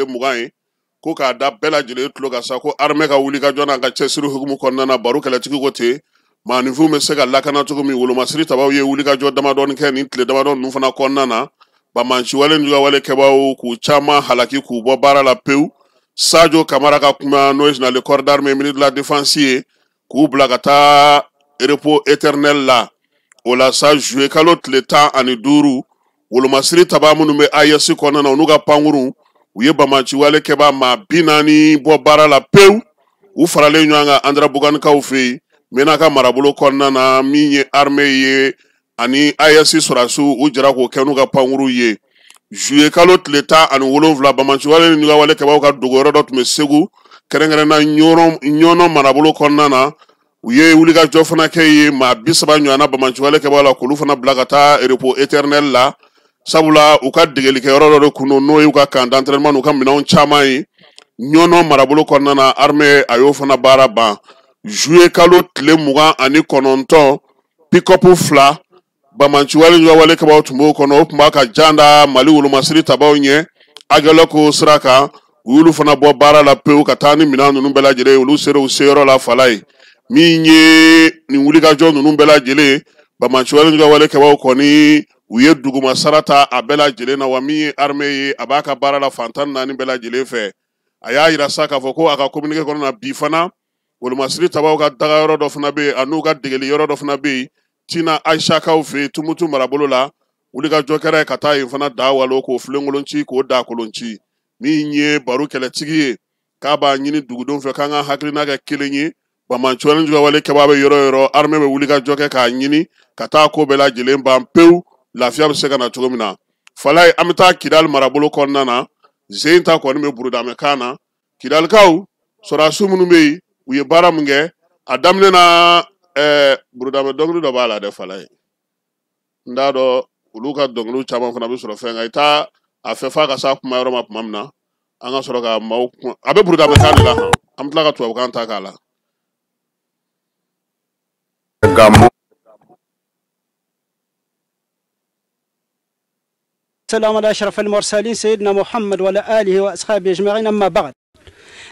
20 ye ko k'a da bɛɛ lajɛlen tulo kan sa ko armée ka wuli ka jɔ n'a ka cɛsiri hukumu kɔnɔna na baro kɛlɛtigi ko ten maaninfinw bɛ se ka lakana cogo min wolomasiri tabaw ye wuli ka jɔ damadɔni kɛ nin tile damadɔ ninnu fana kɔnɔna na banbaanciwale jugawale kɛbaaw k'u caman halaki k'u bɔ baara la pewu. Sadio Kamara ka kuma n'o ye général corps d'armée ministre de la défense ye k'u bila ka taa repos éternel la. O la sa juillet kalo tile 15 wolomasiri taba minnu bɛ AES kɔnɔna na u n'u ka pankurun u ye banbaanciwale kɛbaa maa 40 bɔ baara la pewu. U faralen ɲɔgɔn kan Andarabuganikaw fɛ yen Menaka marabolo kɔnɔna na min ye armée ye ani AES sɔrɔdasiw u jɛra k'o kɛ n'u ka pankurun ye. Juillet kalo tile 17 banbaanciwale ni jugawale kɛbaaw ka dogoyɔrɔ dɔ tun bɛ Segu kɛrɛnkɛrɛnna Ɲɔnɔ marabolo kɔnɔna na u ye wulikajɔ fana kɛ yen maa 30 ɲɔgɔnna banbaanciwale kɛbaaw la k'olu fana bila ka taa repos éternel la sabula u ka degelikɛyɔrɔ dɔ de kun don n'o y'u ka camp d'entraînement n'u ka minɛnw caman ye Ɲɔnɔ marabolo kɔnɔna na armée a y'o fana baara ban. Juillet kalo tile 29 pick-up 2 banbaanciwale jugawale kɛbaaw tun b'o kɔnɔ o tun b'a ka jan da Mali wolomasiri tabaw ɲɛ Agalɛko sira kan u y'olu fana bɔ baara la pewu ka taa ni minɛn ninnu bɛɛ lajɛlen olu sera u seyɔrɔ la Falaye. Min ye nin wulikajɔ ninnu bɛɛ lajɛlen banbaanciwale jugawale kɛbaaw kɔni u ye duguma sara ta a bɛɛ lajɛlen na wa min ye armée ye a b'a ka baara la fan 14 bɛɛ lajɛlen fɛ. A y'a yira sa k'a fɔ ko a ka communiqué kɔnɔ na bi fana wolomasiri tabaw ka dagayɔrɔ dɔ fana bɛ yen a n'u ka degeli yɔrɔ dɔ fana bɛ yen Tina Aishakaw fɛ yen Tumutu marabolo la wulikajɔ kɛra yen ka taa yen fana da walo k'o filenkolon ci k'o da kolon ci. Min ye baro kɛlɛtigi ye k'a b'a ɲini dugudenw fɛ k'an ka hakilina kɛ kelen ye banbaanciwale jugawale kɛbaa bɛ yɔrɔ o yɔrɔ armée bɛ wulikajɔ kɛ k'a ɲini ka taa ko bɛɛ lajɛlen ban pewu lafiya bɛ se ka na cogo min na. Falaye an bɛ taa Kidali marabolo kɔnɔna na zen ta kɔni bɛ burudamɛkan na Kidalikaw sɔrɔdasiw minnu bɛ yen u ye baara min kɛ a daminɛ na burudamɛ dɔnkili dɔ b'a la dɛ Falaye n t'a dɔn olu ka dɔnkiliw caman fana bɛ sɔrɔ fɛn kan i t'a a fɛ f'a ka s'a kuma yɔrɔ ma tuma min na an ka sɔrɔ ka maaw kuma a bɛ burudamɛkan de la han an bɛ tila ka tubabukan ta k'a la. السلام على أشرف المرسلين سيدنا محمد وعلى آله وأصحابه أجمعين أما بعد.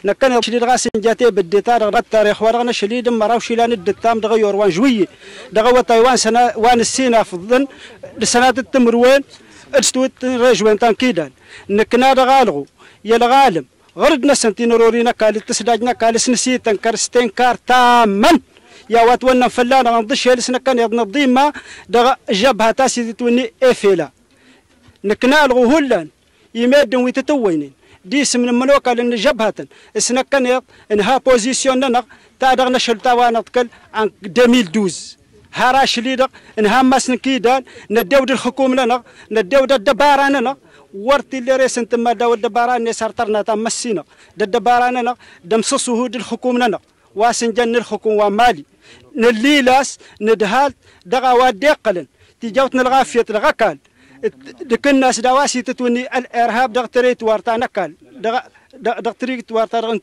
نكن شليد غاسن جاتي بالديتار التاريخ ورغنا شليد مراوشي لان الدتام دغيور وان جوي دغوا تايوان سنة وان السينا في الظن لسنة التمروين استوت رجوين تنكيدا نكنا دغالغو يا الغالم غردنا سنتين رورينا قال تسداجنا قال سنسيت كرستين كار تاما يا واتونا فلان غنضش لسنا كان يضنضيما ما دغ جبهة تاسي توني افيلا نكنا الغهولان يمادن ويتتوينين ديس من منوكا لأن جبهة السنة انها بوزيسيون لنا تادر نشل تاوانا تكل عن 2012 هاراش ليدر انها ماس نكيدان نداود الحكومة لنا نداود الدباران لنا ورتي اللي ريس تما داود الدباران يسرطرنا تمسينا الدباران لنا دمصصه الحكومة لنا واسنجن الحكومة ومالي نليلاس ندهال دغا ديقلن تجاوتنا الغافية الغكال دك الناس دواسي تتوني الارهاب دغ تريت وارتا نكال دغ تريت وارتا.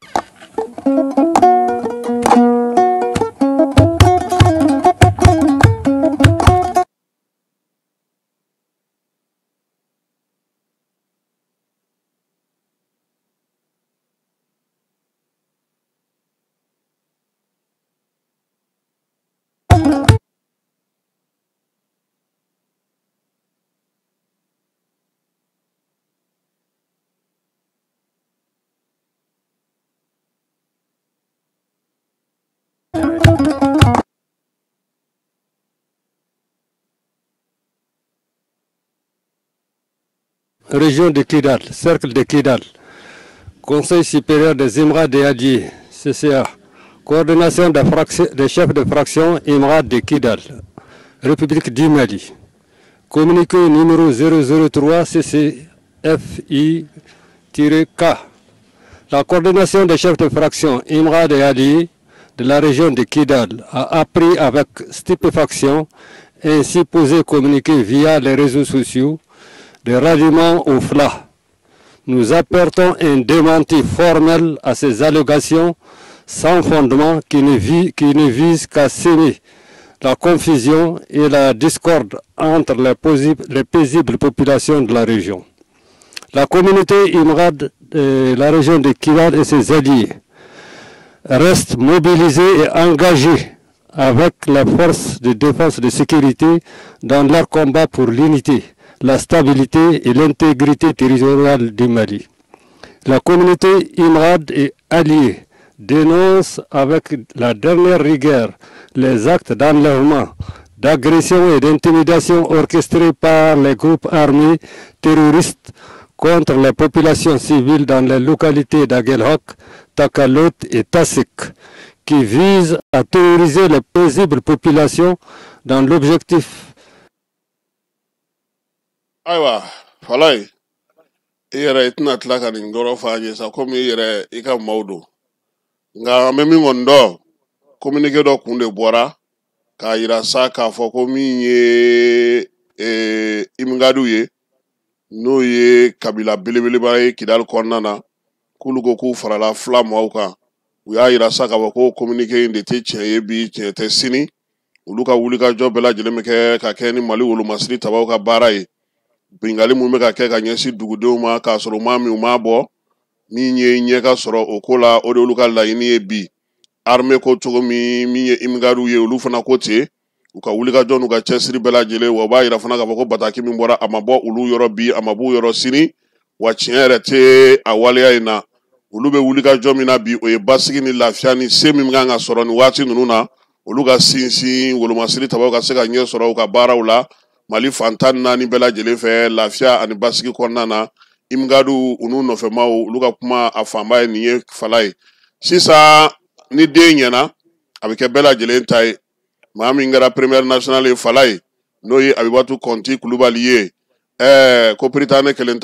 Région de Kidal, cercle de Kidal, Conseil supérieur des Imrad et Alliés, CCA, coordination des chefs de fraction Imrad de Kidal, République du Mali, communiqué numéro 003 CCFI-K. La coordination des chefs de fraction Imrad et Alliés de la région de Kidal a appris avec stupéfaction et ainsi posé communiqué via les réseaux sociaux de ralliement au FLA. Nous apportons un démenti formel à ces allégations sans fondement qui ne visent qu'à semer la confusion et la discorde entre les paisibles populations de la région. La communauté Imrad la région de Kidal et ses alliés reste mobilisée et engagée avec les forces de défense et de sécurité dans leur combat pour l'unité, la stabilité et l'intégrité territoriale du Mali. La communauté Imghad et alliée dénonce avec la dernière rigueur les actes d'enlèvement, d'agression et d'intimidation orchestrés par les groupes armés terroristes contre les populations civiles dans les localités d'Aguelhok, Takalot et Tassik, qui visent à terroriser les paisibles populations dans l'objectif. Ayiwa Falaye, i yɛrɛ i tɛna tila ka nin yɔrɔ fɔ an ye sa, komi i yɛrɛ i ka maaw don. Nka an bɛ min kɔni dɔn, communiqué dɔ kun de bɔra k'a yira sa k'a fɔ ko min ye Imgadu ye, n'o ye kabila belebeleba ye Kidali kɔnɔna na, k'olu ko k'u farala fila maaw kan. U y'a yira sa k'a fɔ ko communiqué in de tɛ tiɲɛ ye bi, tiɲɛ tɛ sini. Olu ka wulikajɔ bɛɛ lajɛlen bɛ kɛ ka kɛ ni Mali wolomasiri tabaw ka baara ye. Bingali mun bɛ ka kɛ ka ɲɛsin dugudenw ma k'a sɔrɔ u ma min, u ma bɔ, min ye ɲɛ ka sɔrɔ o ko la, o de y'olu ka laɲini ye bi. Armée ko cogo min, min ye Imgadu ye, olu fana ko ten, u ka wulikajɔ n'u ka cɛsiri bɛɛ lajɛlen. Wa u b'a yira fana k'a fɔ ko bataki min bɔra, a ma bɔ olu yɔrɔ bi, a ma b'u yɔrɔ sini, wa tiɲɛ yɛrɛ tɛ a waleya in na. Olu bɛ wulikajɔ min na bi, o ye basigi ni lafiya ni se min kan ka sɔrɔ nin waati ninnu na, olu ka sinsin wolomasiri tabaw ka se ka ɲɛ sɔrɔ u ka baaraw la Mali fan 14 bɛɛ lajɛlen fɛ, lafiya ani basigi kɔnɔna na. Imgadu u n'u nɔfɛmaw, olu ka kuma a fanba ye nin ye. Fala ye, sisan ni den ɲɛna, a bɛ kɛ bɛɛ lajɛlen ta ye. Maa min kɛra première nationale ye, Fala ye, n'o ye Abibatu Kɔnti Kulubali ye, ko Prytanée kelen.